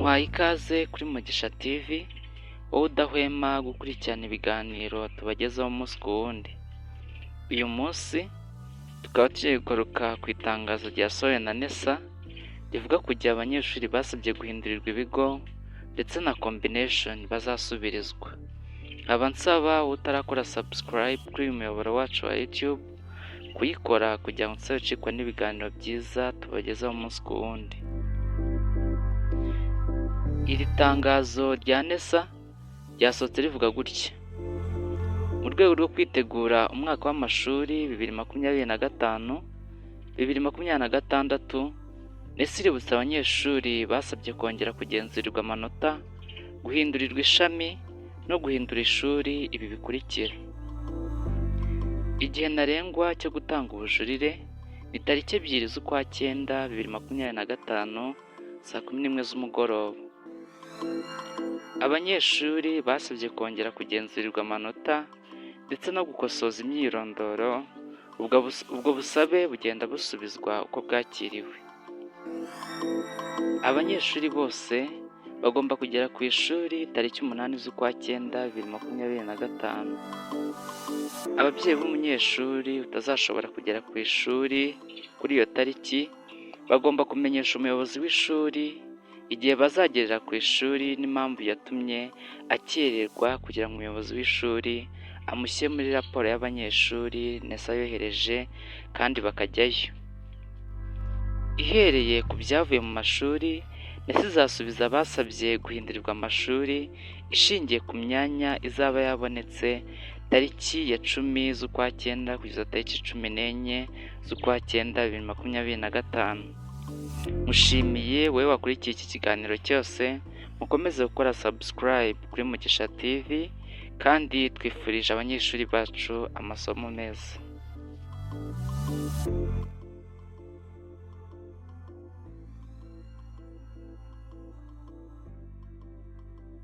Nkuhaye ikaze kuri Mugisha TV, wowe udahwema gukurikirana ibiganiro tubagezaho umunsi ku wundi. Uyu munsi tukaba tugiye kugaruka ku itangazo ryasohowe na NESA rivuga ku gihe abanyeshuri basabye guhindurirwa ibigo ndetse na combination bazasubirizwa. Nkaba nsaba utarakora subscribe kuri uyu muyoboro wacu wa YouTube kuyikora kugira ngo utazabicikwa n'ibiganiro byiza tubagezaho umunsi ku wundi. Iri tangazo rya NESA ryasohotse rivuga gutya: mu rwego rwo kwitegura umwaka w'amashuri 2025, 2026, NESA iributsa abanyeshuri basabye kongera kugenzurirwa amanota, guhindurirwa ishami no guhindura ishuri ibi bikurikira: igihe ntarengwa cyo gutanga ubujurire ni tariki 2 z'ukwa cyenda 2025 saa 11 z'umugoroba. Abanyeshuri basabye kongera kugenzurirwa amanota ndetse no gukosoza imyirondoro, ubwo busabe bugenda busubizwa uko bwakiriwe. Abanyeshuri bose bagomba kugera ku ishuri tariki 8 z'ukwa cyenda 2025. Ababyeyi b'umunyeshuri utazashobora kugera ku ishuri kuri iyo tariki bagomba kumenyesha umuyobozi w'ishuri igihe bazagerera ku ishuri n'impamvu yatumye akererwa kugira ngo umuyobozi w'ishuri amushyire muri raporo y'abanyeshuri NESA yohereje kandi bakajyayo. Ihereye ku byavuye mu mashuri, NESA izasubiza abasabye guhindurirwa amashuri ishingiye ku myanya izaba yabonetse tariki ya 10 z'ukwa cyenda kugeza tariki 14 z'ukwa cyenda 2025. Mushimiye wowe wakurikiye iki kiganiro cyose, mukomeze gukora subscribe kuri Mugisha TV kandi twifurije abanyeshuri bacu amasomo meza.